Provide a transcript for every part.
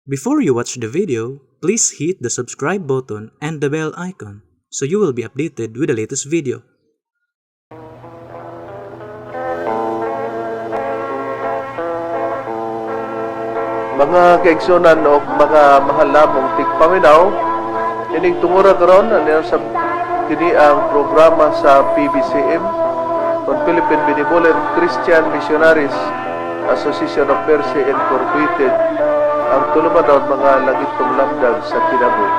Before you watch the video, please hit the subscribe button and the bell icon so you will be updated with the latest video. Mga kaigsunan o mga mahal namong tigpaminaw, ining tungura karon ano sa kini ang programa sa PBCM on Philippine Benevolent Christian Missionaries Association of Mercy Incorporated, ang tulumanon mga langitong lamdag sa kinabuhi.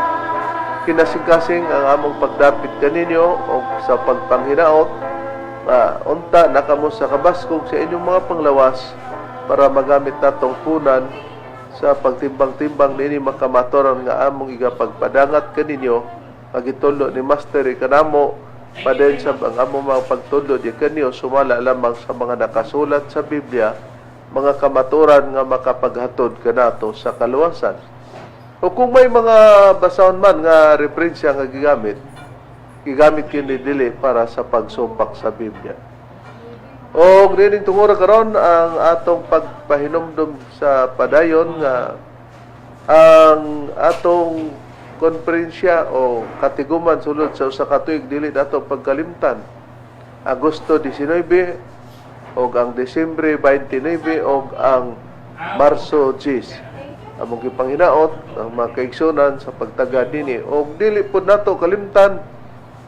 Kinasingkasing ang among pagdapit kaninyo o sa pagpanghinaot nga unta na kamo sa kabaskog sa inyong mga panglawas para magamit natong punan sa pagtimbang-timbang nini makamaturan nga among igapagpadangat kaninyo nga gitudlo ni Master ikanamo padayon sab ang among mga pagtudlo di kanyo sumala lamang sa mga nakasulat sa Biblia, mga kamaturan nga makapaghatod kanato sa kaluwasan. O kung may mga basahon man nga referensya nga gigamit, gigamit kini dili para sa pagsupak sa Biblia. O nining tungura karon ang atong pagpahinumdum sa padayon nga ang atong konferensya o katiguman sulod sa usa ka tuig dili nato pagkalimtan. Agosto 19 og ang Desyembre 29 og ang Marso 10. Among gipanghinaot ang mga kaigsunan sa pagtagad nini og dili pud nato kalimtan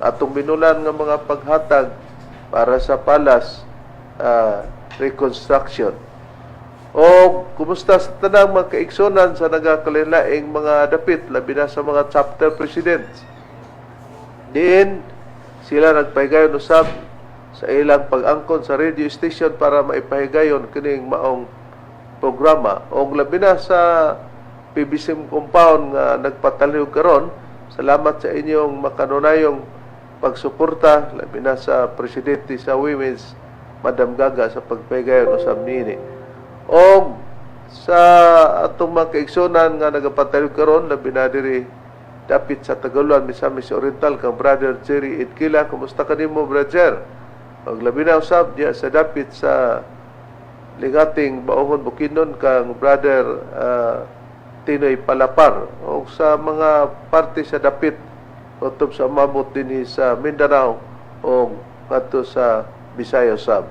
atong binulan nga mga paghatag para sa palace reconstruction. O kumusta sa tanang mga kaigsunan sa nagakalainlaing mga dapit, labi na sa mga chapter presidents. Diin sila nagpahigayon usab sa ilang pag-angkon sa radio station para maipahigayon kining maong programa. O labi na sa PBCM compound nga nagpatalihog karon, salamat sa inyong makanunayong pagsuporta, labi na sa presidente sa Women's, Madam Gaga, sa pagpahigayon usab niini. Og sa atong mga kaigsunan nga nagapatalihog karon, labi na diri dapit sa Tagaluan, Misamis Oriental, kang Brother Jerry Idkila. Kumusta kanimo, Brother? Og labi na usab diya sa dapit sa Lingating, Baungon, Bukidnon, kang Brother Tinoy Palapar, o sa mga parte sa dapit utob sa umabot dinhi sa Mindanao o ngadto sa Bisaya usab.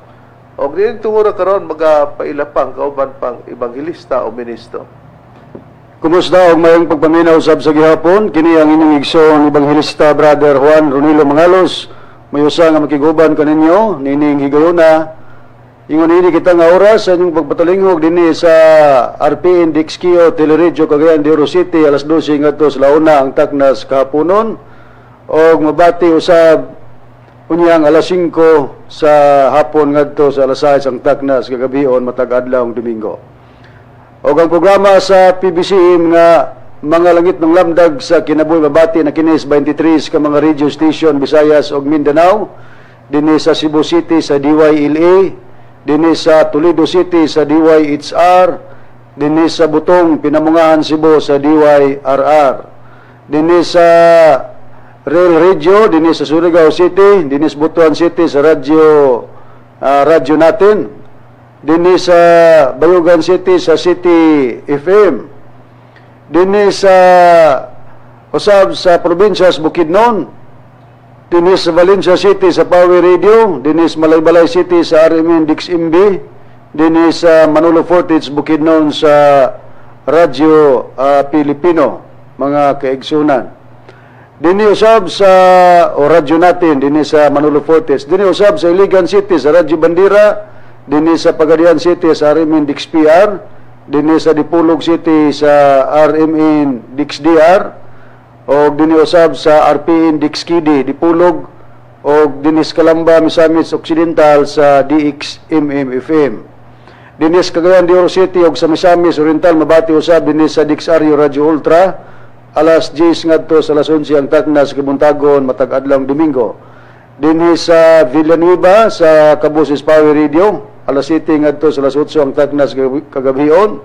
Og dinhi tungura karon magapaila pang kauban pang ebanghelista o ministro. Kumusta og mayong pagpaminaw sab sa gihapon? Kini ang inyong igsoon, Ebanghelista Brother Juan Ronilo Mangalos, may usa nga makiguban kaninyo nining higayona. Ingon ini kita nga oras sa inyong pagpatalinghog dinhi sa RPN DXKO Teleradyo Cagayan de Oro City, alas 12 ngadto sa launa ang taknas kahaponon og mabati usab unyang alas 5 sa hapon ngadto sa alas 6 ang taknas kagabion matag adlaw Domingo. Og ang programa sa PBCM nga mga langit ng lamdag sa kinabuhi mabati na kinis 23 ka mga radio station Visayas ug Mindanao, dinhi sa Cebu City sa DYLA, dinhi sa Toledo City sa DYHR, dinhi sa Butong, Pinamungahan, Cebu sa DYRR, dinhi sa Rail Radio, dinhi sa Surigao City, dinhi sa Butuan City sa radyo natin, dinhi sa Bayugan City sa City FM, dinhi sa usab sa probinsya sa Bukidnon, dinhi sa Valencia City sa Power Radio, dinhi sa Malaybalay City sa RMN DXMB, dinhi sa Manolo Fortich, Bukidnon sa Radyo Pilipino, mga kaigsunan. Dinhi usab sa o radyo natin dinhi sa Manolo Fortich, dinhi usab sa Iligan City sa Radyo Bandera, dinhi sa Pagadian City sa RMN DXPR, dinhi sa Dipolog City sa RMN DXDR, o dinhi usab sa RPN DXKD Dipolog, o dinhi sa Calamba, Misamis Occidental sa DXMM FM. Dinhi sa Cagayan de Oro City ug sa Misamis Oriental mabati usab dinhi sa DXRU Radyo Ultra alas 10 ngadto sa alas 11 ang taknas kabuntagon matag adlaw Domingo. Dinhi sa Villanueva sa Cabuses Power Radio alas 7 ngadto sa alas 8 ang taknas kagabion.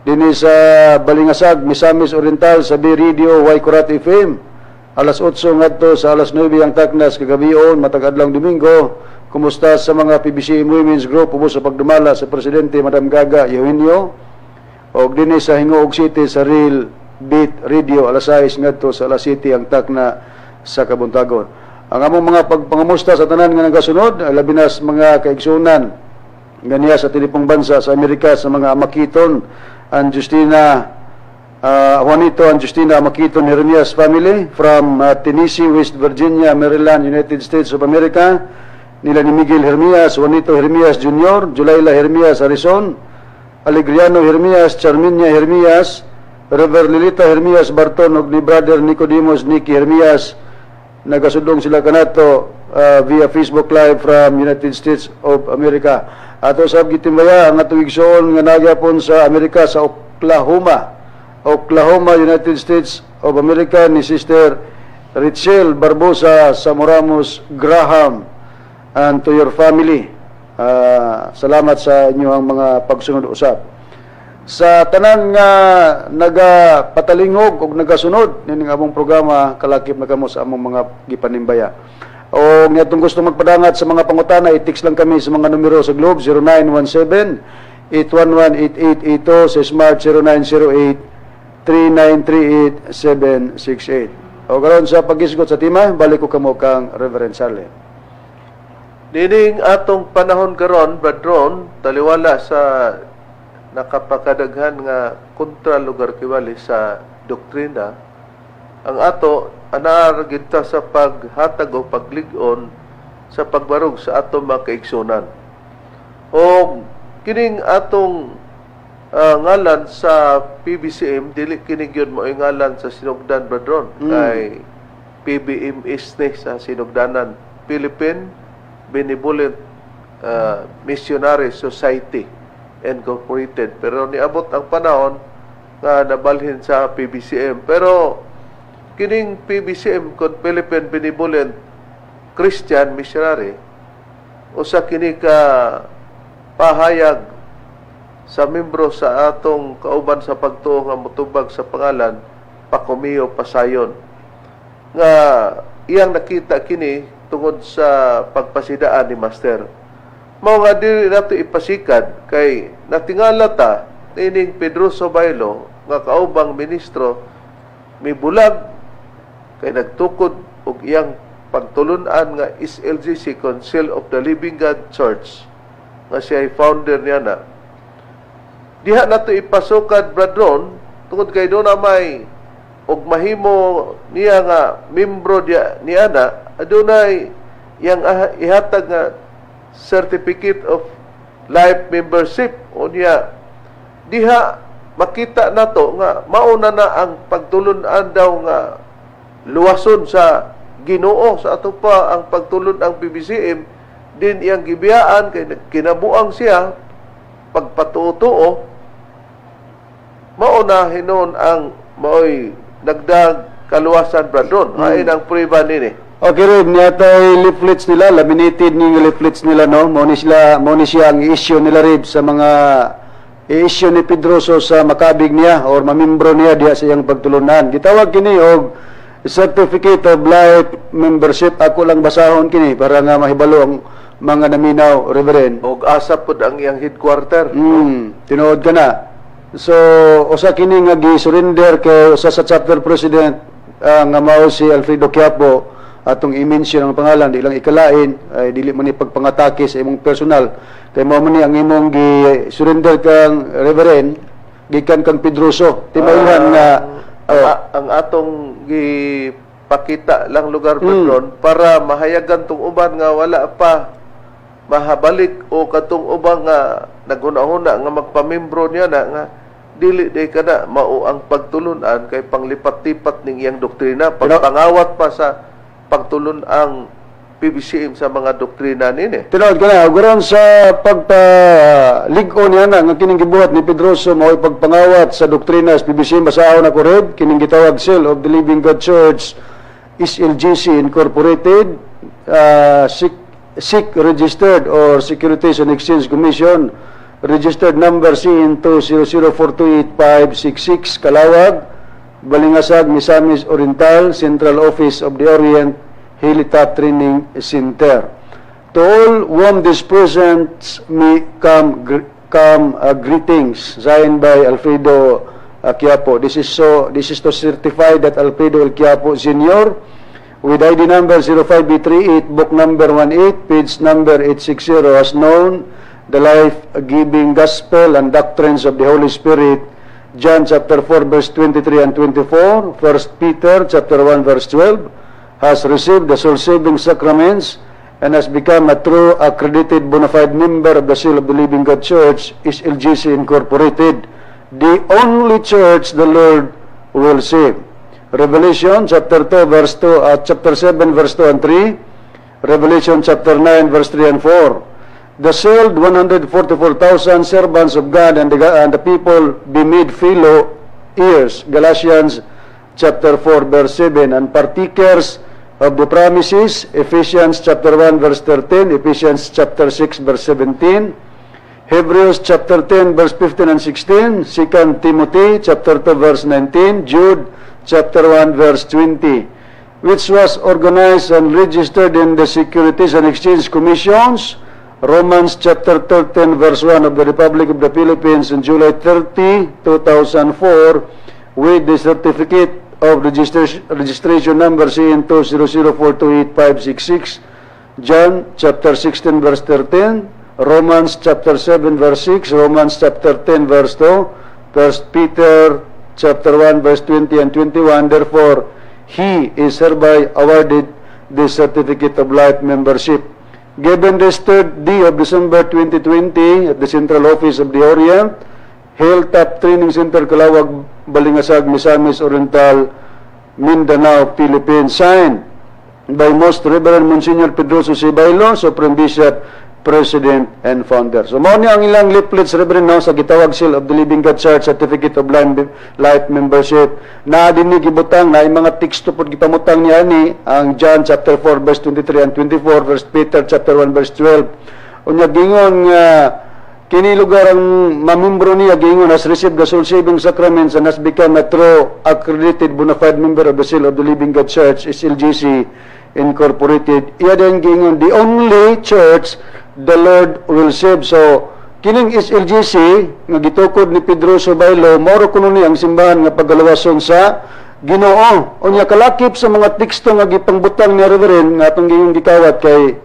Dinhi sa Balingasag, Misamis Oriental sa B Radio Waikurat FM alas 8 ngadto sa alas 9 ang taknas kagabion matag adlaw Domingo. Kumusta sa mga PBCM Women's Group ubos sa pagdumala sa presidente, Madam Gaga Eugenio. Og dinhi sa Gingoog City sa Real Beat Radio, alas 6 ngadto sa alas 7 ang takna sa kabuntagon. Ang among mga pagpangamusta sa tanan nga nagasunod, labi na sa mga kaigsunan ganiya sa tilipong bansa sa Amerika, sa mga Amakiton and Justina, Juanito and Justina Amakiton Jeremias family from Tennessee, West Virginia, Maryland, United States of America, nila ni Miguel Hermias, Juanito Hermias Jr., Julayla Hermias Harrison, Alegriano Hermias, Charminia Hermias, Rever Lilita Hermias Barton ug ni Brother Nicodemus Nicky Hermias. Nagasudong sila kanato via Facebook Live from United States of America. Ato sab gitimbaya ang atong igsoon nga nagyapon sa Amerika, sa Oklahoma. Oklahoma, United States of America, ni Sister Richelle Barbosa Samoramos Graham and to your family. Salamat sa inyong mga pagsunod usab. Sa tanan nga nagapatalingog ug nagasunod nining among programa, kalakip na kamo sa among mga gipanimbaya. O nga gusto magpadangat sa mga pangutana, i-text lang kami sa mga numero sa Globe, 0917 811 8882, sa Smart, 0908 3938 768. O karon sa paghisgot sa tema, balik ko kamo kang Reverend Charlie. Nining atong panahon karon, Bradron, taliwala sa nakapakadaghan nga kontra lugar kiwali sa doktrina, ang ato anaa gid ta sa paghatag o paglig-on sa pagbarog sa atong mga kaigsunan. O kining atong ngalan sa PBCM, dili kini gyud mo ngalan sa sinugdan, Bradron, kay PBMS ni sa sinugdanan, Philippine Benevolent Missionary Society Incorporated, pero niabot ang panahon nga nabalhin sa PBCM. Pero kining PBCM kon Philippine Benevolent Christian Missionary, usa kini ka pahayag sa membro sa atong kauban sa pagtuo nga motubag sa pangalan Pacomio Pasayon, nga iyang nakita kini tungod sa pagpasidaan ni Master. Mao nga dili nato ipasikad kay natingala ta ining Pedroso Bailo nga kaubang ministro mibulag kay nagtukod og iyang pagtulunan nga SLGC, Council of the Living God Church, nga siya ay founder niya na. Diha nato ipasukad, Bradron, tungod kay doon na may og mahimo niya nga membro diya niya na adunay iyang ihatag nga certificate of life membership. O niya diha makita nato nga mauna na ang pagtulun-an daw nga luwason sa Ginoo sa ato pa ang pagtulun ang PBCM din iyang gibiyaan kay kinabuang siya pagpatuo-tuo. Mao na hinon ang maoy nagdag kaluwasan, Bradron. Hain ang prueba nini? Okay rin, niyatay leaflets nila, laminated ni nga leaflets nila, no? Mao ni sila, mao ni siya ang issue nila rin sa mga i-issue ni Pedroso sa makabig niya or mamimbro niya diha sa iyang pagtulunan. Gitawag kini og Certificate of Life Membership. Ako lang basahon kini para nga mahibalo ang mga naminaw, Reverend. Og asa pod ang iyang headquarter? Tinuod ka na. So, usa kini nga gi-surrender kay usa sa chapter president nga mao si Alfredo Quiapo. Atong i-mention ang pangalan, di lang ikalain ay dili man ni pagpangatake sa imong personal kay mao man ni ang imong gi-surrender kang Reverend gikan kang Pedroso. Timailhan nga Ang, oh, ang atong gipakita lang lugar, Pedron, para mahayagan tong uban nga wala pa mahabalik o katong uban nga naghuna-huna nga magpamembro niya na nga dili day kana mao ang pagtulunan kay panglipat-lipat ning iyang doktrina, pagpangawat pa sa pagtulun-ang PBCM sa mga doktrina nini. Tinuod ka na, ug sa pagpalig-on niya na nga kining gibuhat ni Pedroso mao'y pagpangawat sa doktrina sa PBC, basahon ako red, kining gitawag Seal of the Living God Church SLGC Incorporated, SEC registered or Securities and Exchange Commission registered number CN 200428566, Kalawag, Balingasag, Misamis Oriental, Central Office of the Orient Hilltop Training Center. To all whom this presents may come Come greetings, signed by Alfredo Quiapo. This is to certify that Alfredo L. Quiapo Sr. with ID number 05B38, book number 18, page number 860, has known the life-giving gospel and doctrines of the Holy Spirit. John chapter 4 verse 23 and 24, 1 Peter chapter 1 verse 12, has received the soul-saving sacraments and has become a true accredited bona fide member of the Seal of the Living God Church, SLGC Incorporated, the only church the Lord will save. Revelation chapter 2 verse 2, chapter 7 verse 2 and 3, Revelation chapter 9 verse 3 and 4. The sealed 144,000 servants of God and the people be made fellow heirs. Galatians chapter 4 verse 7, and partakers of the promises. Ephesians chapter 1 verse 13, Ephesians chapter 6 verse 17, Hebrews chapter 10 verse 15 and 16, 2 Timothy chapter 2 verse 19, Jude chapter 1 verse 20, which was organized and registered in the Securities and Exchange Commissions, Romans chapter 13 verse 1 of the Republic of the Philippines on July 30, 2004, with the certificate of registration number CN 200428566, John chapter 16 verse 13, Romans chapter 7 verse 6, Romans chapter 10 verse 2, 1 Peter chapter 1 verse 20 and 21. Therefore, he is hereby awarded the certificate of life membership. Given this third day of December 2020 at the Central Office of the Orient, Hilltop Training Center, Calauag, Balingasag, Misamis Oriental, Mindanao, Philippines. Signed by Most Reverend Monsignor Pedroso C. Bailo, Supreme Bishop, President, and Founder. So, mao ni ang ilang leaflets, Reverend, no, sa gitawag Seal of the Living God Church, Certificate of Life Membership. Na din ni gibutang, na mga teksto pod gipamutang niya ni, ang John chapter 4, verse 23 and 24, verse Peter chapter 1, verse 12. Unya, gingon nga, kini lugar ang mamembro niya, gingon has received the soul-saving sacraments and has become a true accredited bona fide member of the Seal of the Living God Church, SLGC Incorporated. Iya din gingon, the only church the Lord will save. So, kining SLGC nga gitukod ni Pedroso Baylo, moro kuno ni ang simbahan nga pagalawason sa Ginoo. Unya kalakip sa mga teksto nga gipangbutang ni Reverend nga atong gingong gikawat kay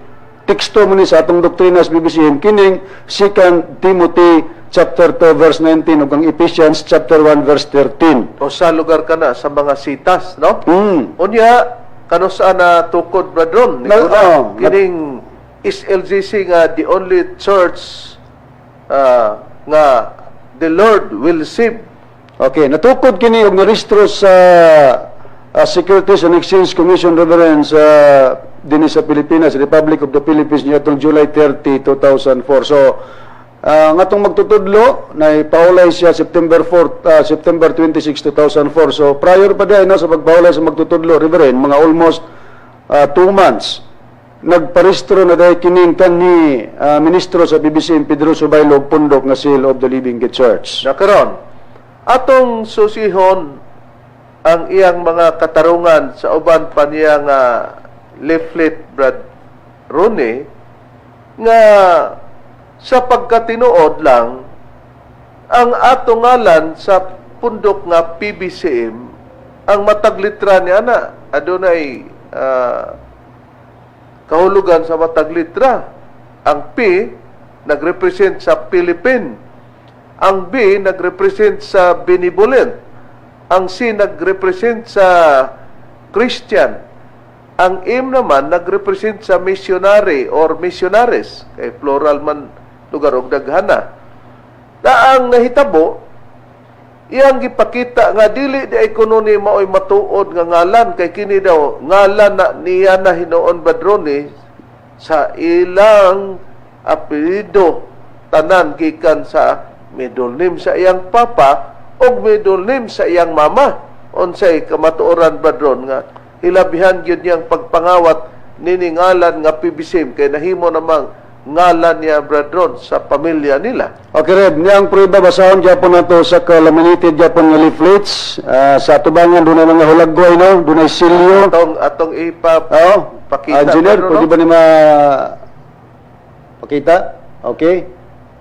teksto mo ni sa atong doktrina sa BBCM, kining 2 Timothy chapter 2 verse 19 ug ang Ephesians chapter 1 verse 13. O sa lugar ka na sa mga sitas, no? Mm. Unya, kano saan na tukod, Bradron? Na- oh, kining SLGC nga the only church nga the Lord will save. Okay, natukod kini og narehistro sa Securities and Exchange Commission, Reverend, sa dinhi sa Pilipinas, Republic of the Philippines, niadtong July 30, 2004. So, ang atong magtutudlo na ipaulay siya September 4, September 26, 2004. So, prior pa diay, no, sa pagpaulay sa magtutudlo, Reverend, mga almost 2 months nagparehistro na dahil kining kanhi ministro sa PBCM Pedro Subaylo og pundok nga Seal of the Living God Church. Na karon, atong susihon ang iyang mga katarungan sa uban pa niya nga leaflet, Brad Ronnie, nga sa pagkatinuod lang ang ato ngalan sa pundok nga PBCM, ang matag litra niya na adunay kahulugan sa matag litra. Ang P nagrepresent sa Philippine, ang B nagrepresent sa benevolent, ang C nagrepresent sa Christian, ang M naman nagrepresent sa missionary or missionaries kay plural man lugar og daghana. Na ang nahitabo, iyang gipakita nga dili di ay kuno ni maoy matuod nga ngalan kay kini daw ngalan na niya na hinuon, Badroni, sa ilang apelyido tanan gikan sa middle name sa iyang papa ug middle name sa iyang mama. Unsay kamatuoran, Badron, nga hilabihan gyud niyang pagpangawat nini ngalan nga PBCM kay nahimo namang ngalan niya, Bradron, sa pamilya nila? Okay, Reb, niyang prueba basahon gyapon nato sa laminated gyapon nga leaflets. Sa atubangan dunay mga hulagway, no, dunay silyo. Atong ipa Oo. pakita, Engineer, Pedro, pwede no? ba ni ma pakita? Okay.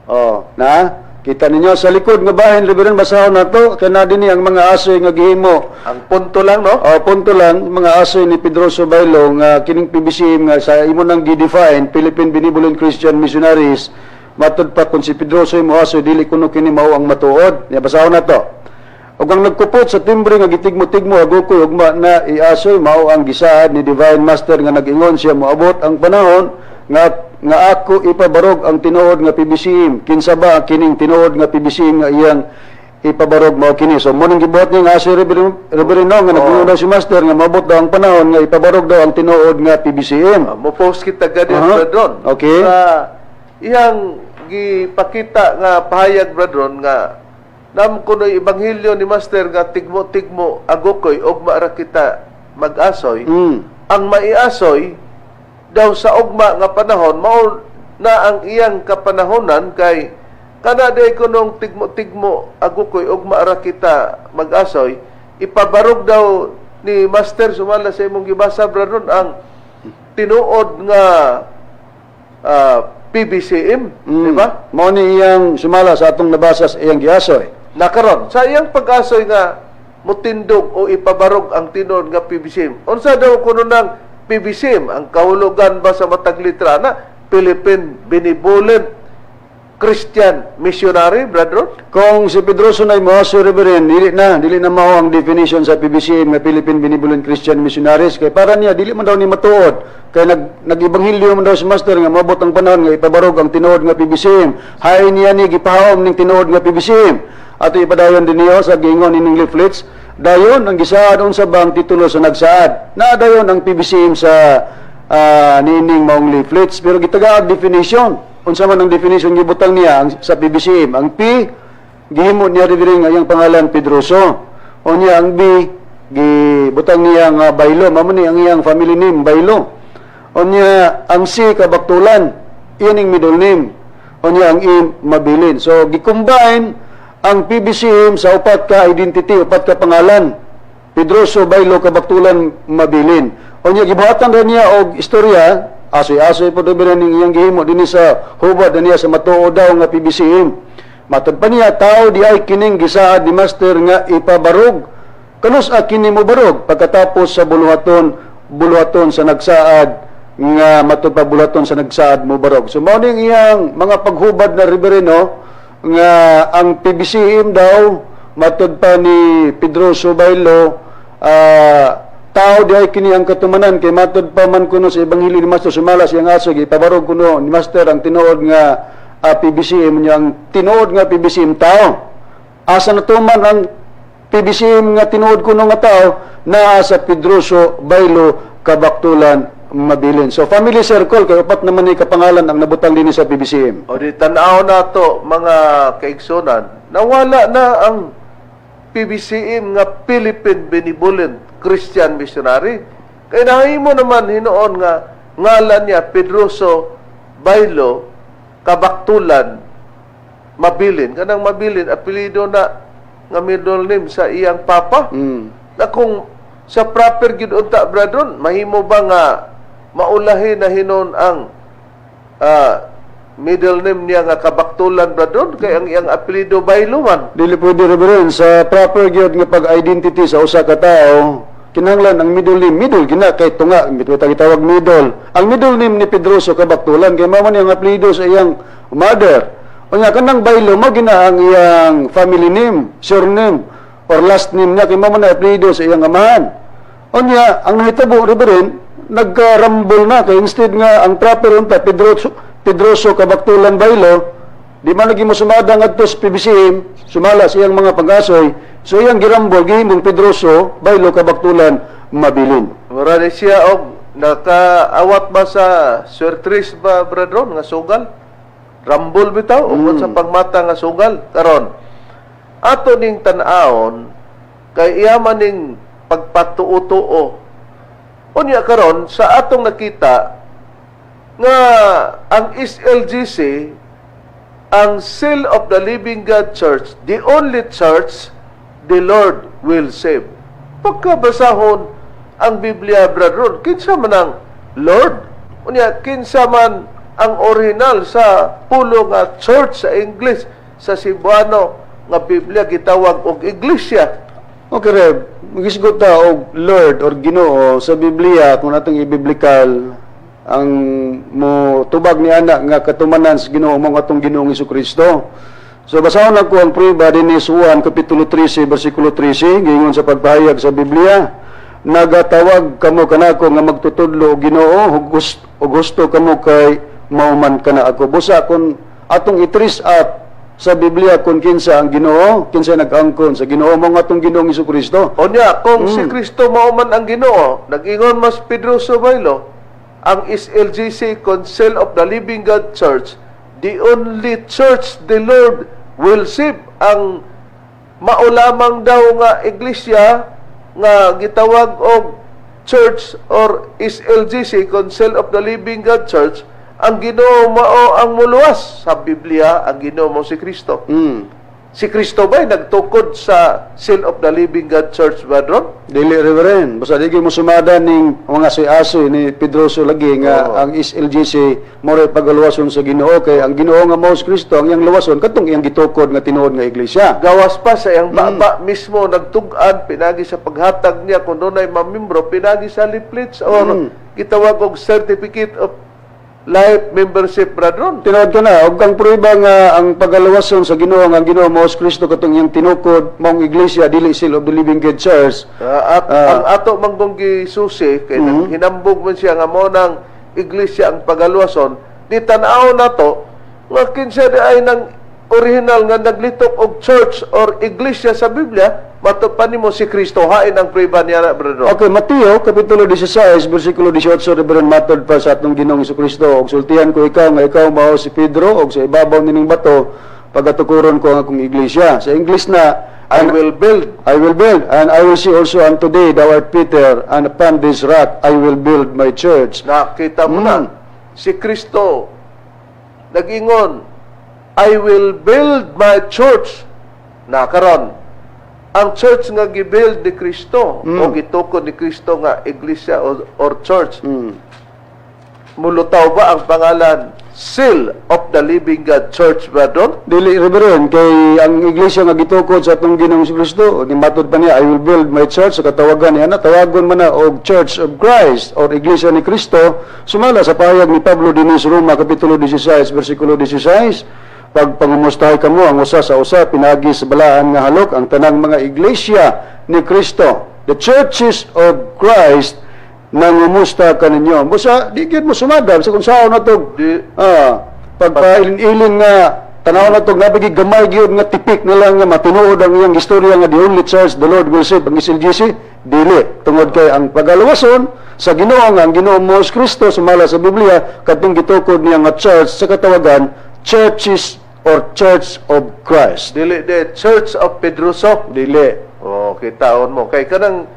Oh, na kita ninyo sa likod nga bahin, Reverend, basahon nato kay na dinhi ang mga asoy nga gihimo. Ang punto lang, no? Oh, punto lang, mga asoy ni Pedroso Baylo nga kining PBCM nga sa imo nang gi-define Philippine Benevolent Christian Missionaries, matud pa kung si Pedroso mo asoy, dili kuno kini mao ang matuod. Ya, basahon nato. Ug ang nagkupot sa timbre nga gitigmo-tigmo agukoy ugma na iasoy mao ang gisaad ni Divine Master nga nag-ingon siya moabot ang panahon nga nga ako ipabarog ang tinuod nga PBCM. Kinsa ba kining tinuod nga PBCM nga iyang ipabarog? Mao kini. So mo ning gibuhat niya nga asoy, Reverend, no, nga nag-ingon daw si Master nga moabot daw ang panahon nga ipabarog daw ang tinuod nga PBCM. Mo post kita gani, Bradron. Sa iyang gipakita nga pahayag, Bradron, nga nam kuno ebanghelyo ni Master nga tigmo-tigmo agukoy ugma ra kita mag-asoy. Ang maiasoy daw sa ugma nga panahon mao na ang iyang kapanahonan, kay kana day kunong tigmo-tigmo agukoy ugma ra kita mag-asoy, ipabarog daw ni Master sumala sa imong gibasa, Bradron, ang tinuod nga PBCM, di ba? Mao ni iyang sumala sa atong nabasa sa iyang giasoy. Nakaron sa iyang pag-asoy nga mutindog o ipabarog ang tinuod nga PBCM. Unsa daw kuno ng PBCM? Ang kahulugan ba sa matag litra na Philippine Benevolent Christian Missionary, Brother? Kung si Pedroso na moasoy, Reverend, dili na mao ang definition sa PBCM nga Philippine Benevolent Christian Missionaries, kay para niya dili man daw ni matuod kay nag-ebanghelyo man daw si Master nga moabot ang panahon nga ipabarog ang tinuod nga PBCM. Hay niya ni gipahaom ning tinuod nga PBCM. Ato ipadayon din niyo sa giingon ining leaflets. Dayon ang gisaad, unsa ba ang titulo sa nagsaad? Naa dayon ang PBCM sa niining maong leaflets, pero gitagaag definition. Unsa man ang definition gibutang niya sa PBCM? Ang P gihimo niya, Reverend, nga iyang pangalan Pedroso. O niya ang B gibutang niya nga Baylo, mao ni ang iyang family name, Baylo. O niya ang C Kabaktulan, iyan ang middle name. O niya ang E Mabilin. So gi-combine ang PBCM sa upat ka identity, upat ka pangalan. Pedroso, Baylo, Kabaktulan, Mabilin. O niya gibuhatan rin niya og istorya, asoy-asoy po doon ning iyang gihimo dinhi sa hubad niya sa matuod daw nga PBCM. Matod pa niya, tao di ay kining gisaad ni Master nga ipabarog. Kanus-a kini mo barog? Pagkatapos sa buluhaton, buluhaton sa nagsaad nga matod pa buluhaton sa nagsaad mo barog. So mao ning iyang mga paghubad na, Reverendo, nga ang PBCM daw matod pa ni Pedroso Baylo, tao di ay kini ang katumanan kay matod pa man kuno sa ebanghelyo ni Master sumala siyang aso ipabarog kuno ni Master ang tinuod nga PBCM niya. Ang tinuod nga PBCM tao, asa natuman ang PBCM nga tinuod kuno nga tao? Naa sa Pedroso, Baylo, Kabaktulan, Mabilin. So family circle kay upat naman ni kapangalan ang nabutang dinhi sa PBCM. O di tan-aw na to, mga kaigsunan, nawala na ang PBCM nga Philippine Benevolent Christian Missionary. Kay nahimo naman hinuon nga ngalan niya Pedroso, Baylo, Kabaktulan, Mabilin. Kanang Mabilin, apelyido na nga middle name sa iyang papa. Na kung sa proper gid unta, brethren, mahimo ba nga maulahi na hinon ang middle name niya nga Kabaktulan, brethren, kay ang iyang apelyido Baylo man? Dili pwede, Reverend. Sa proper gyud nga pag-identity sa usa ka tao, kinahanglan ang middle name, middle gina kay tunga, mitwita gitawag middle. Ang middle name ni Pedroso Kabaktulan kay mao man iyang apelyido sa iyang mother. Unya kanang Baylo mo gina ang iyang family name, surname or last name niya kay mao man ang apelyido sa iyang amahan. Unya ang nahitabo, Reverend, nagka-rumble na kay instead nga ang proper unta Pedroso Kabaktulan Baylo, di man lagi mo sumada ngadto sa PBCM, sumala sa iyang mga pag-asoy, so iyang girambol, gihimong Pedroso, Baylo, Kabaktulan, Mabilin. Mura ni siya og nakaawat ba sa Swertres ba, brethren, nga sugal? Rambol bitaw ug sa pangmata nga sugal karon. Ato ning tan-awon kay iya man ning pagpatuo-tuo. Unya karon sa atong nakita nga ang SLGC, ang Seal of the Living God Church, the only church the Lord will save. Pagkabasahon ang Biblia, brethren, kinsa man ang Lord? Unya, kinsa man Ang original sa pulo nga church sa English, sa Cebuano nga Biblia gitawag og iglesia. Okay, Rev. Magisgot ta og Lord or Ginoo sa Biblia, kung atong i-biblical ang mo tubag ni ana nga katumanan sa Ginoo mo atong Ginoong Kristo. So basahon lang ko ang prueba dinhi sa Juan kapitulo 13 bersikulo 13, giingon sa pagpahayag sa Biblia, "Nagatawag kamo kanako nga magtutudlo og Ginoo ug husto kamo kay mao man kana ako." Busa kung atong i-trace up sa Biblia kung kinsa ang Ginoo, kinsa nag-angkon sa Ginoo, mo atong Ginoong Kristo. Unya, kung si Kristo mao man ang Ginoo, nag-ingon mas Pedroso Baylo, ang SLGC, Council of the Living God Church, the only church the Lord will save, ang mao lamang daw nga iglesia nga gitawag og church or SLGC, Council of the Living God Church, ang Ginoo mao ang muluwas. Sa Biblia, ang Ginoo mo si Kristo. Si Kristo ba'y nagtukod sa Seal of the Living God Church ba ron? Dili, Reverend. Basta di mo sumada ning mga asoy ni Pedroso lagi nga ang SLGC mo ray pagaluwason sa Ginoo, kay ang Ginoo nga mao si Kristo, ang iyang luwason katong iyang gitukod nga tinuod nga iglesia. Gawas pa sa iyang baba mismo nagtug-an pinagi sa paghatag niya kung dunay mamimbro pinagi sa leaflets or gitawag og certificate of life membership, brethren. Tinuod ka na, og kang prueba nga ang pagaluwason sa Ginoo nga ang Ginoo mao si Kristo katong iyang tinukod maong iglesia, dili Seal of the Living God Church. At ang ato manggong gisusi kay hinambog man siya nga mao nang iglesia ang pagaluwason, di tan-aw nato nga kinsa di ay nang original nga naglitok og church or iglesia sa Biblia. Matud pa nimo si Kristo. Hain ang prueba niya na, brethren? Okay, Mateo kapitulo 16 bersikulo 18, Reverend, matod pa sa atong Ginoong Kristo, "Og sultihan ko ikaw nga ikaw mao si Pedro og sa ibabaw nining bato pagatukuron ko ang akong iglesia." Sa English na, I will build. "I will build, and I will say also unto thee, thou art Peter, and upon this rock I will build my church." Nakita mo na, si Kristo nag-ingon, "I will build my church." Na karon, ang church nga gibuild ni Kristo o gitukod ni Kristo nga iglesia or church, mulutaw ba ang pangalan Seal of the Living God Church ba doon? Dili, Reverend, kay ang iglesia nga gitukod sa atong Ginoong Kristo, ni matod pa niya, "I will build my church," sa katawagan niya na, tawagon man na og Church of Christ or Iglesia ni Kristo, sumala sa pahayag ni Pablo dinhi sa Roma kapitulo 16 bersikulo 16, "Pagpangumustahay kamo ang usa sa usa pinagi sa balaan nga halok. Ang tanang mga iglesia ni Kristo, the churches of Christ, nangumusta kaninyo." Busa di gyud mo sumada sa kung saan na to. Di. Pagpailin-ilin nga tanaw na to, nabigi gamay gyud nga tipik na lang nga matinuod ang iyang istorya nga the only church the Lord will save ang SLGC, dili, tungod kay ang pagaluwason sa Ginoo nga ang Ginoo mo si Kristo sumala sa Biblia katong gitukod niya nga church sa katawagan churches or Church of Christ. Dili de Church of Pedroso. Dili. Oh, kitaon mo kay kanang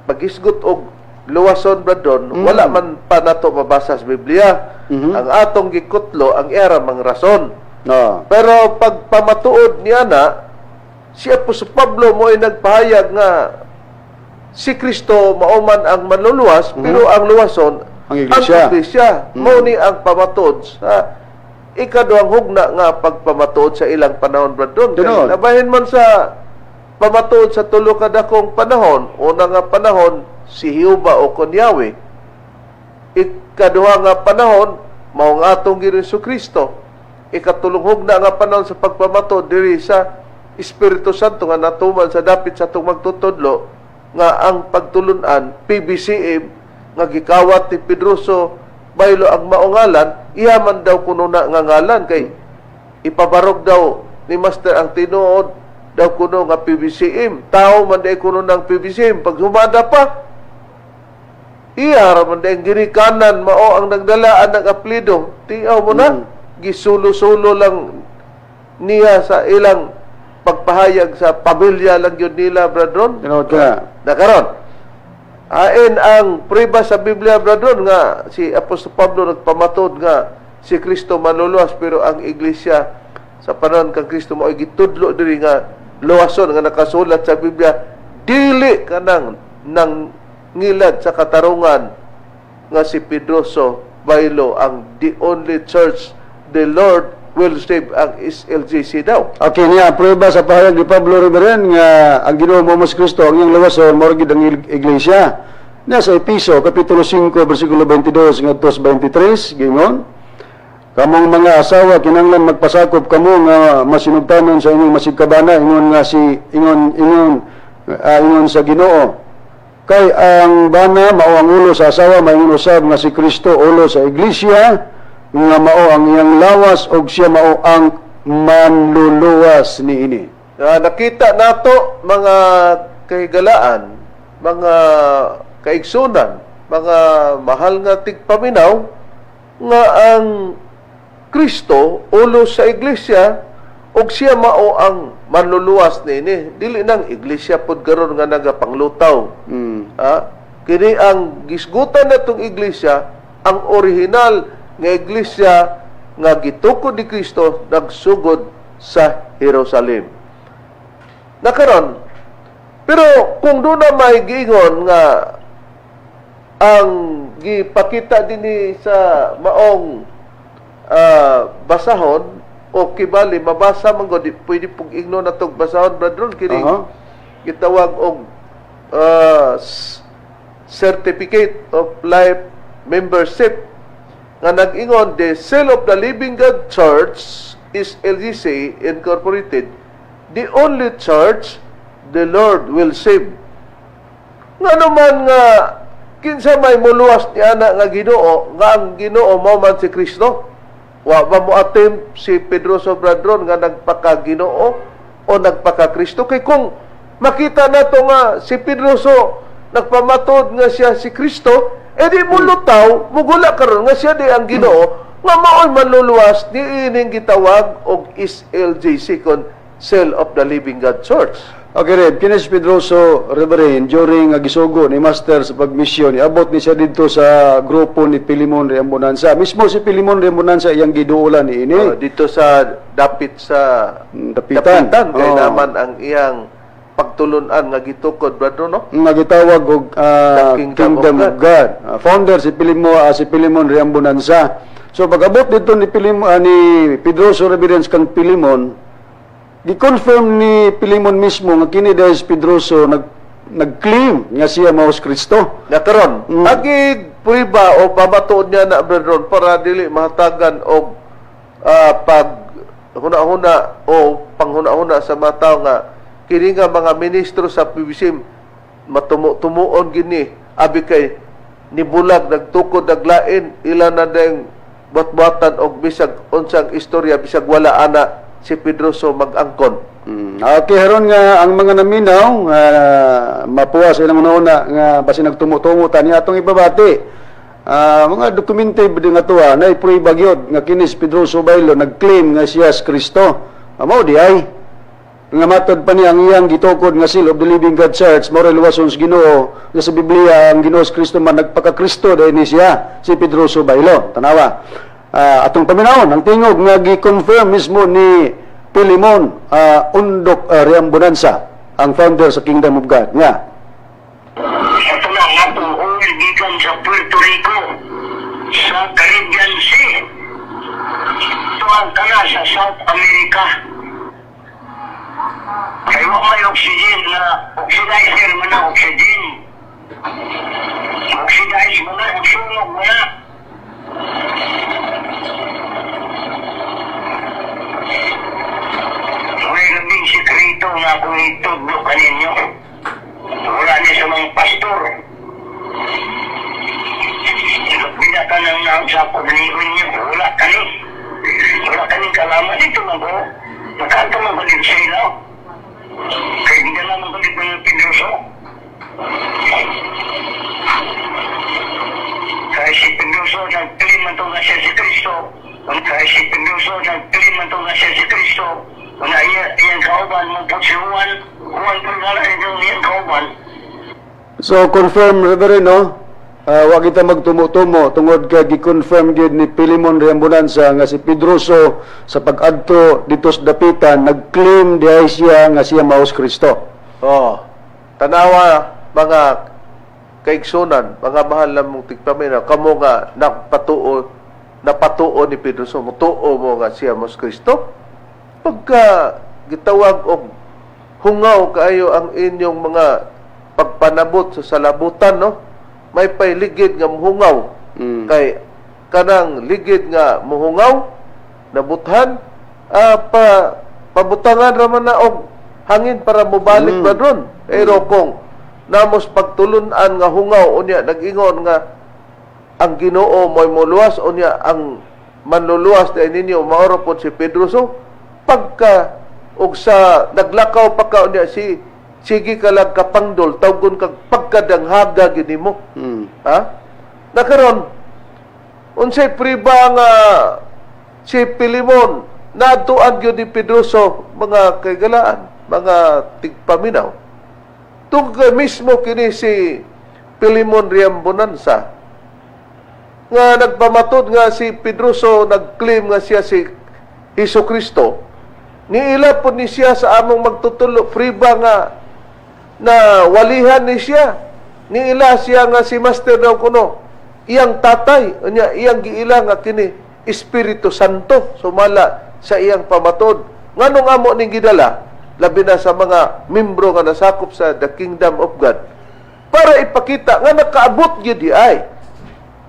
pagisgot og luwason, bradon, wala man pa nato mabasa sa Biblia. Ang atong gikutlo ang era mang rason. Pero pag pamatuod niya na si Apostol Pablo mo ay nagpahayag nga si Kristo mao man ang manluluwas, pero ang luwason ang iglesia. Ang iglesia. Mao ni ang pamatuod sa ikaduhang hugna nga pagpamatuod sa ilang panahon, bradon. Kay Tinuod. nabahin man sa pamatuod sa tulo ka dakong panahon. Una nga panahon, si Jehovah o kon Yahweh. Ikaduha nga panahon, mao ang atong Ginoong Kristo. Ikatulong hugna nga panahon sa pagpamatuod diri sa Espiritu Santo nga natuman sa dapit sa atong magtutudlo nga ang pagtulunan PBCM nga gikawat ni Pedroso Baylo ang maungalan, iya man daw kuno na nga ngalan kay ipabarog daw ni Master ang tinuod daw kuno nga PBCM. Tao man day kuno ng PBCM. Pag humada pa, iya ra man day ginikanan mao ang nagdalaan ng apelyido. Tiaw mo na, gisulo-sulo lang niya sa ilang pagpahayag sa pamilya lang yun nila, brethren. Tinuod ka na. Nakaron. Ain ang prueba sa Biblia, brethren, nga si Apostol Pablo nagpamatod nga si Kristo manluluwas pero ang iglesia sa panahon kang Kristo mao gitudlo diri nga luwason nga nakasulat sa Biblia, dili kanang nang ngilad sa katarungan nga si Pedroso. Bailo ang the only church the Lord will save, ang SLGC daw. Okay niya, prueba sa pahayag ni Pablo Riveren nga ang Ginoo mo mas Kristo ang iyang lawason mao gid ang iglesia. Niya sa Episo kapitulo 5 bersikulo 22 ngadto sa 23 gingon: "Kamong mga asawa, kinahanglan magpasakop kamo nga masinugtanon sa inyong masigkabana ingon nga si ingon ingon ah, ingon sa Ginoo. Kay ang bana mao ang ulo sa asawa, maingon usab nga si Kristo ulo sa iglesia nga mao ang iyang lawas, ug siya mao ang manluluwas niini." Nakita nato, mga kahigalaan, mga kaigsunan, mga mahal nga tigpaminaw, nga ang Kristo ulo sa iglesia ug siya mao ang manluluwas niini. Dili nang iglesia pod karon nga nagapanglutaw. Kini ang gisgutan natong iglesia, ang original nga iglesia nga gitukod ni Kristo, nagsugod sa Jerusalem. Nakaron, pero kung doon na may giingon nga ang gipakita dinhi sa maong basahon o kibali mabasa man gud, pwede pug igno na tog basahon, Brother Ron, kini gitawag og Certificate of Life Membership nga nag-ingon, "The Seal of the Living God Church is LGC Incorporated, the only church the Lord will save." Nga naman nga kinsa may muluwas ni ana nga Ginoo, nga ang Ginoo mao man si Kristo? Wa ba mo attempt si Pedro Sobradron nga nagpaka-Ginoo o nagpaka-Kristo? Kay kung makita nato nga si Pedroso nagpamatod nga siya si Kristo, edi mulutaw, mugula karon nga siya di ang Ginoo nga mao'y manluluwas ni ining gitawag og SLGC kon Seal of the Living God Church. Okay, Reb, kini si Pedroso Reverend, during nga gisugo ni Master sa pagmisyon, iabot ni siya didto sa grupo ni Pilimon Reambonanza. Mismo si Pilimon Reambonanza iyang giduolan ni ini. Oh, dito sa dapit sa Dapitan. Dapitan kay naman ang iyang pagtulunan nga gitukod, brother, no? Nga gitawag og The Kingdom Kingdom, of of God. Founder si Pilimon Reambonanza. So pag-abot dito ni Pedroso Reverend kang Pilimon, gi-confirm ni Pilimon mismo nga kini dahil si Pedroso nag-claim nga siya mao si Kristo. Nga karon, agi prueba o pamatuod niya na, brother, para dili mahatagan og pag huna-huna o panghuna-huna sa mga tao nga kini nga mga ministro sa PBC matumo-tumuon gini abi kay nibulag, nagtukod naglain, ila na ding buhat-buhatan og bisag unsang istorya bisag wala ana si Pedroso mag-angkon. Okay, haron nga ang mga naminaw nga mapuwa sa ilang una nga basin nagtumo-tumo tani atong ibabati. Mga dokumente ba nga tuwa na iprueba gyud nga kini si Pedroso Bailo nag-claim nga siya si Kristo. Mao di ay nga matod pa niya ang iyang gitukod nga Seal of the Living God Church mao luwason sa Ginoo, nga sa Biblia ang Ginoo si Kristo man nagpaka-Kristo dahil ni siya si Pedroso Bailo. Tanawa. Atong paminawon ang tingog nga gi-confirm mismo ni Pilimon Undok Reambonanza, ang founder sa Kingdom of God nga Ito na nga atong oil gikan sa Puerto Rico sa Caribbean Sea. Ito ang kana sa South America. Kay wa may oxygen na oxidizer man na oxygen. Oxidize mo na, sunog mo na. May labing sikreto nga akong itudlo kaninyo. Wala ni sa mga pastor. Binata nang naang sa pagnion niyo. Wala kani. Wala kani kalaman. Dito man ko. Nakaanto man ko dito sa ilaw. Kaya hindi naman ko dito ng Pedroso. Kaya si Pedroso, nag-claim man to nga siya si Kristo. Kaya si Pedroso, nag-claim man to nga siya si Kristo. Una iya, iyang kauban, mo po si Juan. Juan po nga lang iyang kauban. So confirm, Reverend, no? Wa kita magtumo-tumo tungod kay gi-confirm gyud ni Pilimon Reambonanza nga si Pedroso sa pag-adto dito sa Dapitan nag-claim diay siya nga siya mao si Kristo. Oh, tanawa, mga Kaigsunan, mga mahal namong tigpaminaw, kamo nga napatuo, napatuo ni Pedroso, mutuo mo nga siya mao si Kristo. Pagka gitawag og hungaw kaayo ang inyong mga pagpanabot sa salabutan, no? May pay ligid nga muhungaw. Kay kanang ligid nga muhungaw, nabuthan, pa pabutangan raman na og hangin para mobalik ba dron. Pero kung namos pagtulun-an nga hungaw, unya nag-ingon nga ang Ginoo mo'y moluwas, unya ang manluluwas dahil ninyo mao ra pod si Pedro. So pagka og sa naglakaw pa ka, unya si sige ka lang kapangdol, tawgon kag pagkadanghaga gini mo. Ha, nakaron unsay priba nga si Pilimon naadtuan gyud ni Pedroso, mga kaigalaan, mga tigpaminaw? Tungkol mismo kini si Pilimon Riambonanza nga nagpamatod nga si Pedroso nag-claim nga siya si Hesus Kristo, niila po ni siya sa among magtutulo, priba nga na walihan ni siya. Niila siya nga si Master daw kuno iyang tatay, unya iyang giila nga kini Espiritu Santo sumala sa iyang pamatod. Nganong amo ning gidala, labi na sa mga membro nga nasakop sa the Kingdom of God, para ipakita nga nakaabot gyud di ay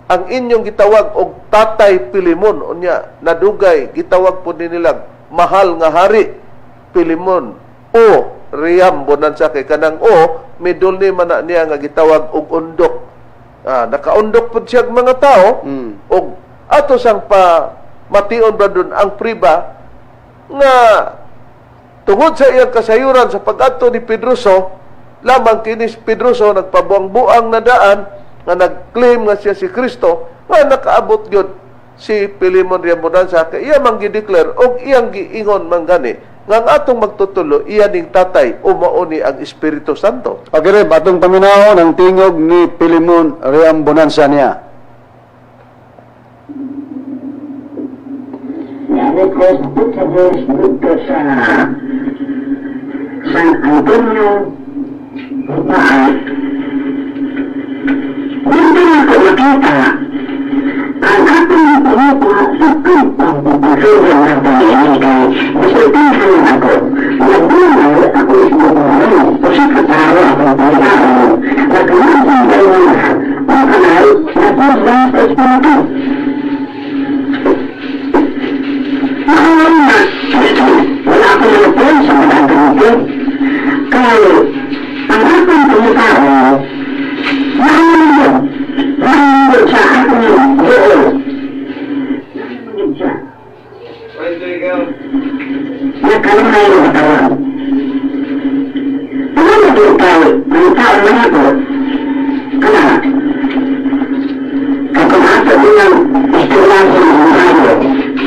ang inyong gitawag og Tatay Pilimon, unya nadugay gitawag po ni nilang mahal nga hari Pilimon o Riam Bonanza, kay kanang o middle name man na niya nga gitawag og undok. Nakaundok pud siya og mga tao. Og ato sang pa mation ba dun ang priba nga tungod sa iyang kasayuran sa pag-adto ni Pedroso, lamang kini si Pedroso nagpabuang-buang na daan nga nag-claim nga siya si Kristo, nga nakaabot gyud si Pilimon Riambonanza kay iya man gi-declare og iyang giingon man gani nga ang atong magtutulo iya ning tatay o mao ni ang Espiritu Santo. Okay, Reb, atong paminawon ang tingog ni Pilimon Riambonanza niya. Request dito dito sa San Antonio, Bataan. Hindi na ko makita ang akong pangupa sa pagpapagpapasugan ng pag-inig kay bisultihan ako. Nagdunay ako sa buhay o sa katao akong pag-aon nagkaroon kayo na ang kanal na pagba sa Espiritu. Maaari na, wala akong nalupon sa mga ganito. Kaya, ang akong pangitao, maaari mo, maaari sa akong buo. Maaari siya. Nakalunay ng katawan. Ano na din kay, ang tao na ako, kana, kay kung ato nilang istoryahin ang maayo,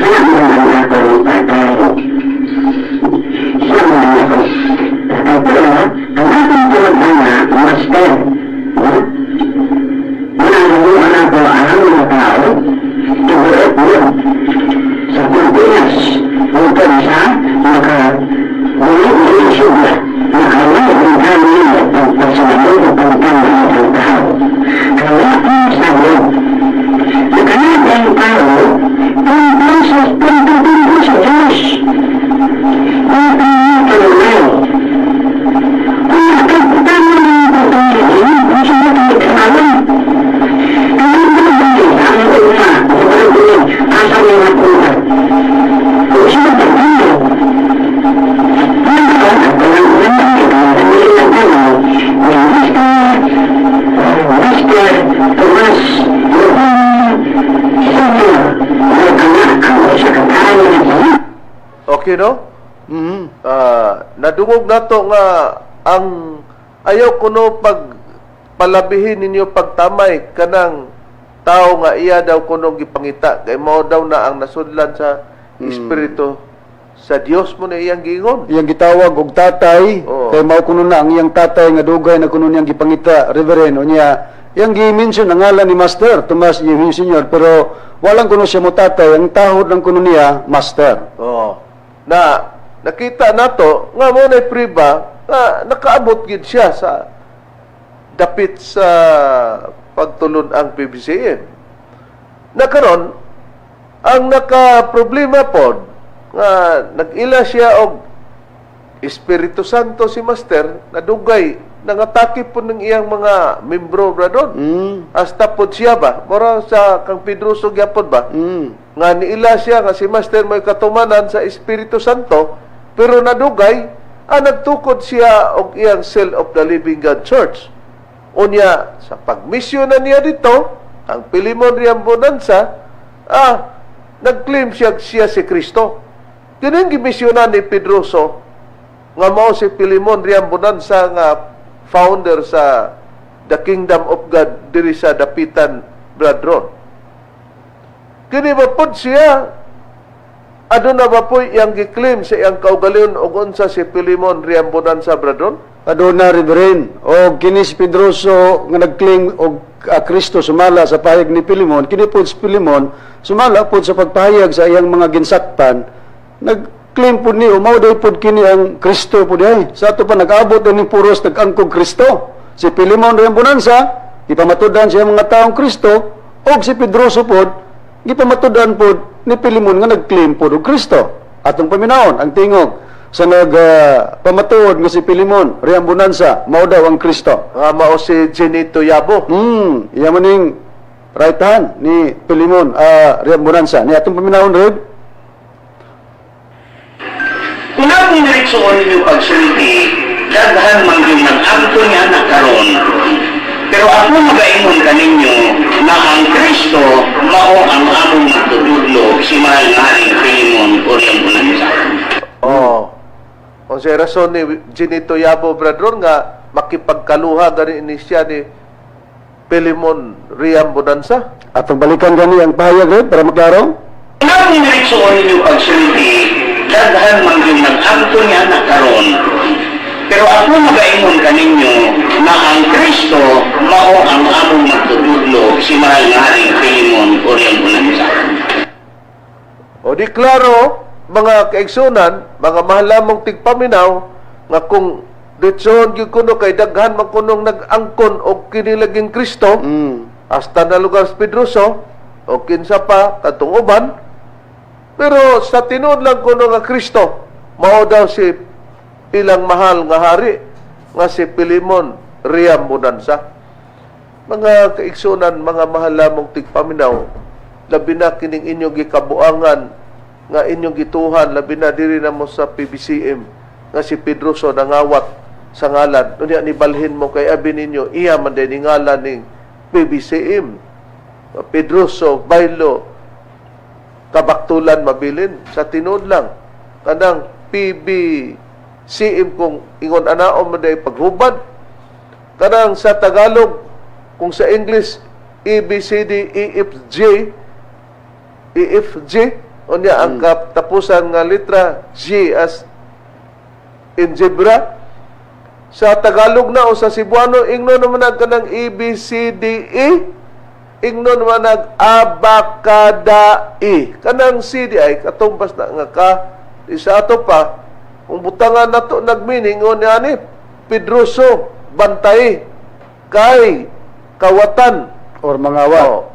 kana mo ang akong tatay. Siya mo ang ako. Tatay, pero ang akong tinag-ana, master, no? Mananaguan ako ang mga tao, tibuok mo sa Pilipinas, upang sa maka dili sila nakalay ang kami ang pagsalamog o pagtama ang tao. Kaya ang sabi, nakalay ang tao, tungkol sa pagtutubo sa Diyos. Ang kanunay. Kung nakagtama ng pagtutubo, kung sa mga kailangan, kaya ba ang una, ang asa niya napunta? Kung siya pagtutubo, Mr. Tomas Senior, Okay, no? Mhm. Nadungog nato nga ang ayaw kuno pag palabihin ninyo pagtamay kanang tao nga iya daw kuno gipangita kay mao daw na ang nasudlan sa espiritu sa Dios mo na iyang giingon. Iyang gitawag og tatay, Oo. Kay mao kuno na ang iyang tatay nga dugay na kuno niyang gipangita, Reverend, unya iyang gi-mention ang ngalan ni Master Tomas Eugenio Senior, pero walang kuno siya mo tatay, ang tahod lang kuno niya Master. Oo. Na nakita nato nga mo na priba nga nakaabot gid siya sa Dapit sa pagtulon ang PBCM. Na karon ang naka-problema pod nga nag-ila siya og Espiritu Santo si Master, nadugay nangatake po ng iyang mga membro, bradon. Hasta pod siya ba? Mura sa kang Pedroso gyapon ba? Nga niila siya nga si Master may katumanan sa Espiritu Santo, pero nadugay ang nagtukod siya og iyang Cell of the Living God Church. Unya sa pagmisyon na niya dito, ang Pilimon Riambonanza, nag-claim siya siya si Kristo. Kining gimisyonan ni Pedroso nga mao si Pilimon Riambonanza nga founder sa the Kingdom of God diri sa Dapitan, Bradron. Kini ba pod siya, aduna ba po iyang gi-claim sa iyang kaugalingon og unsa si Pilimon Riambonanza, Bradron? Aduna, Reverend, og kini si Pedroso nga nag-claim og Kristo sumala sa pahayag ni Pilimon, kini pod si Pilimon sumala pod sa pagpahayag sa iyang mga ginsakpan, nag-claim pod ni o mao day pod kini ang Kristo pod ay. Sa ato pa nag-abot din puros nag-angkog Kristo. Si Pilimon Riambonanza, gipamatudan siya mga taong Kristo, og si Pedroso pod gipamatudan pod ni Pilimon nga nag-claim pod og Kristo. Atong paminawon ang tingog sa nag pamatuod nga si Pilimon Riambonanza mao daw ang Kristo. Nga mao si Genito Yabo. Iya maning right hand ni Pilimon Riambonanza. Ni atong paminawon, Reb. Kung akong diretsoon ninyo pagsulti, daghan man yung nag-angkon nga na karon. Pero ako magaingon kaninyo na ang Kristo mao ang among magtutudlo, si mahal nga Haring Filimon Oriambonanza. Oh. Unsay rason ni Genito Yabo, Bradron, nga makipagkaluha gani ni siya ni Pilimon Riambonanza? Atong balikan gani ang pahayag, Reb, para maklaro. Kung akong diretsoon ninyo pagsulti, daghan man yung nag-angkon nga na karon. Pero ako magaingon kaninyo na ang Kristo mao ang among magtutudlo, si mahal nga Haring Filimon Oriambonanza. O di klaro, mga kaigsunan, mga mahalamong tigpaminaw, nga kung ditson gyud kuno kay daghan man kunong nag-angkon og kinilaging Kristo, hasta na lugar sa Pedroso o kinsa pa katong uban, pero sa tinuod lang kuno nga Kristo mao daw si ilang mahal nga hari nga si Pilimon Riambonanza. Mga kaigsunan, mga mahal lamong tigpaminaw, labi na kining inyong gikabuangan nga inyong gituhan, labi na diri na mo sa PBCM nga si Pedroso nangawat sa ngalan unya ni balhin mo kay abi ninyo iya man din ngalan ning PBCM, Pedroso Bailo Kabaktulan Mabilin. Sa tinuod lang, kanang PBCM kung ingon anaon man day paghubad kanang sa Tagalog, kung sa English A B C D E F G E F G, unya ang katapusan nga letra G as in zebra. Sa Tagalog na o sa Cebuano, ingno naman ang kanang A B C D E, ingno naman ang abakada E, kanang C D I katumbas na nga ka isa. Ato pa kung butangan nato nagmining o ni Pedroso bantay kay kawatan or mangawat. Oh.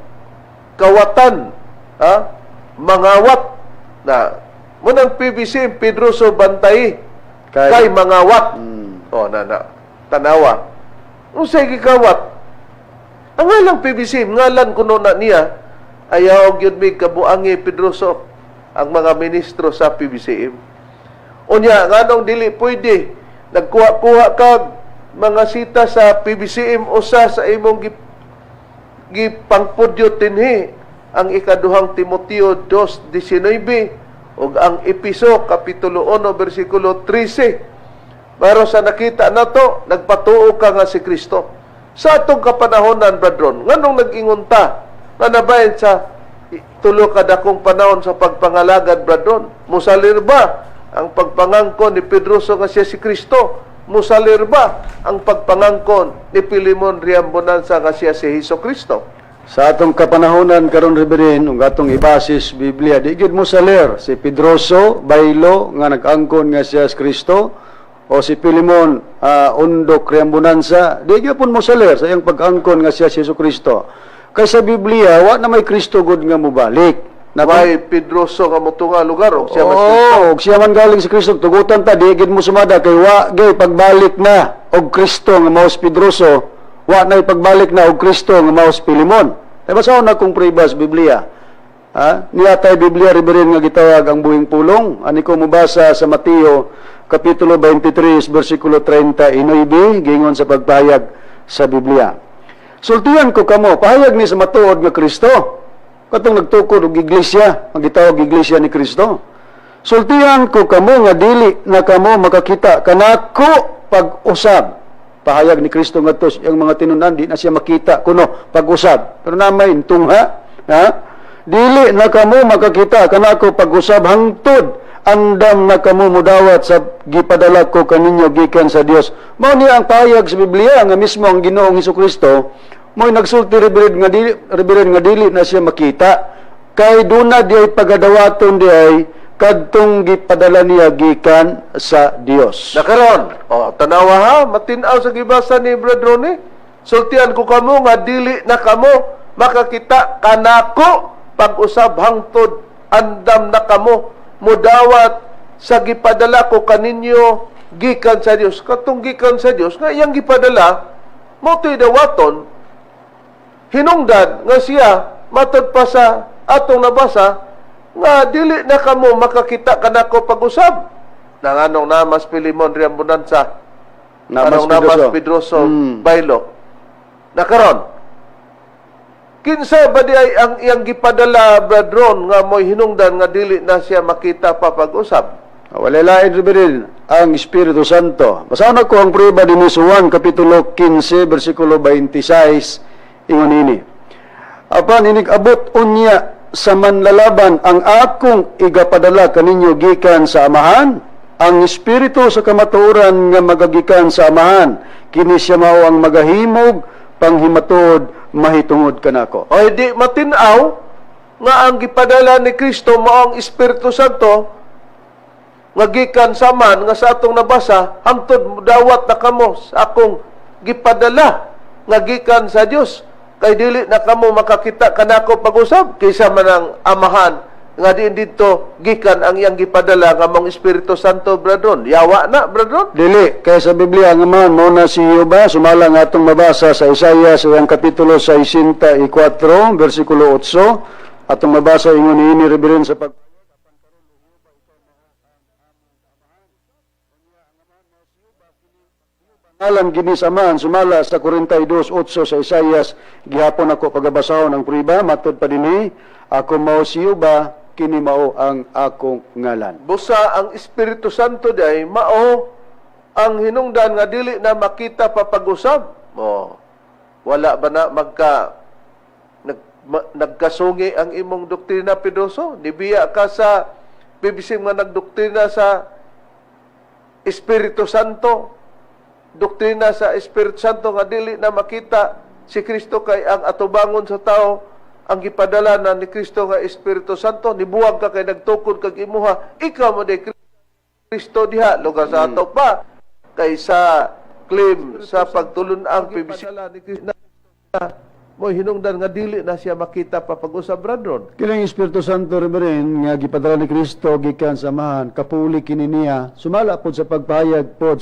Kawatan, ha? Mangawat na munang PBC Pedroso bantay kay mangawat. Oh, na na. Tanawa. Unsay gikawat? Ang ngalang PBC, ngalan kuno na niya, ayaw gyud mi kabuangi Pedroso ang mga ministro sa PBCM. Unya, nganong dili pwede nagkuha-kuha kag mga sita sa PBCM usa sa imong gipangpudyo tinhi ang ikaduhang Timoteo 2:19 ug ang Episo kapitulo 1 bersikulo 13? Pero sa nakita nato, nagpatuo ka nga si Kristo. Sa atong kapanahonan, brethren, nganong nag-ingon ta nga nabahin sa tulo ka dakong panahon sa pagpangalagad, brethren? Musalir ba ang pagpangangkon ni Pedroso nga siya si Kristo? Musalir ba ang pagpangangkon ni Pilimon Riambonanza nga siya si Hesus Kristo? Sa atong kapanahonan karon, Reverend, ug atong ibasis Biblia, di gyud mo salir si Pedroso Bailo nga nag-angkon nga siya si Kristo. O si Pilimon Undok Reambonanza, di gyapon mo saler sa iyang pag-angkon nga siya si Hesus Kristo. Kay sa Biblia, wa na may Kristo gud nga mobalik. May Pedroso nga motunga lugar og siya mas Kristo. Oo, og siya man galing si Kristo, tugutan ta, di gid mo sumada kay wa gay pagbalik na og Kristo nga mao si Pedroso, wa na pagbalik na og Kristo nga mao si Pilimon. Kay basahon na kung prueba sa Biblia. Ha? Niya tay Biblia, Reverend, nga gitawag ang Buhing Pulong. Ani ko mobasa sa Mateo kapitulo 23 bersikulo 39, gingon sa pagpahayag sa Biblia. "Sultihan ko kamo," pahayag ni sa matuod nga Kristo. Katong nagtukod og iglesia, ang gitawag Iglesia ni Kristo. "Sultihan ko kamo nga dili na kamo makakita kanako pag-usab." Pahayag ni Kristo ngadto sa iyang mga tinunan, di na siya makita kuno pag-usab. Pero namay tungha, ha? "Dili na kamo makakita kanako pag-usab hangtod andam na kamo mudawat sa gipadala ko kaninyo gikan sa Dios." Mao niya ang pahayag sa Biblia nga mismo ang Ginoong Hesus Kristo mo'y nagsulti, Reverend, nga dili na siya makita kay duna di ay pagadawaton di ay kadtong gipadala niya gikan sa Dios. Nakaron, oh, tanawa ha, matinaw sa gibasa ni Brad Ronnie. "Sultian ko kamo nga dili na kamo makakita kanako pag-usab hangtod andam na kamo mudawat sa gipadala ko kaninyo gikan sa Dios." Katong gikan sa Dios nga iyang gipadala mo to'y dawaton, hinungdan nga siya matod pa sa atong nabasa nga dili na kamo makakita kanako pag-usab. Nanganong namas Pilimon Riambonanza? Namas Anong namas Pedroso. Pedroso Bailo? Nakaron, kinsa ba di ay ang iyang gipadala, Brad Ron, nga mo'y hinungdan nga dili na siya makita pa pag-usab? Wala lain, Reverend, ang Espiritu Santo. Basahon ako ang prueba din sa Juan, Kapitulo 15, versikulo 26, ingon ini. "Apan inig-abot unya sa Manlalaban ang akong igapadala kaninyo gikan sa Amahan, ang Espiritu sa kamatuoran nga magagikan sa Amahan, kini siya mao ang magahimog panghimatuod mahitungod kanako." O hindi matinaw nga ang gipadala ni Kristo mao ang Espiritu Santo nga gikan sa man nga sa atong nabasa, hangtod dawat na kamo sa akong gipadala nga gikan sa Dios kay dili na kamo makakita kanako pag-usab? Kaysa man ang Amahan nga diin didto gikan ang iyang gipadala nga mong Espiritu Santo, Brad Ron? Yawa na, Brad Ron. Dili, kaya sa Biblia ang Amahan mao na si Jehova, sumala nga atong mabasa sa Isaiah sa iyang kapitulo 64, versikulo 8. Atong mabasa, ingon niini, Reverend, sa pag Alam gini sa Amahan sumala sa 42:8 sa Isaias. Gihapon ako pagabasahon ang prueba matod pa dinhi, "Ako mao si Jehova, kini mao ang akong ngalan." Busa ang Espiritu Santo day mao ang hinungdan nga dili na makita pa pag-usab. Oh. Wala ba na nagkasungi ang imong doktrina, Pedroso? Nibiya ka sa PBC nga nagdoktrina sa Espiritu Santo. Doktrina sa Espiritu Santo nga dili na makita si Kristo kay ang atubangon sa tao ang gipadala na ni Kristo nga Espiritu Santo. Nibuwag ka kay nagtukod kag imuha, ikaw mo day Kristo diha lugar sa ato pa kay sa claim sa pagtulun-ang PBC ni Kristo mo hinungdan nga dili na siya makita pa pag-usab, Brad Ron. Kining Espiritu Santo, Reverend, nga gipadala ni Kristo gikan sa Amahan, kapuli kini niya, sumala pod sa pagpahayag pod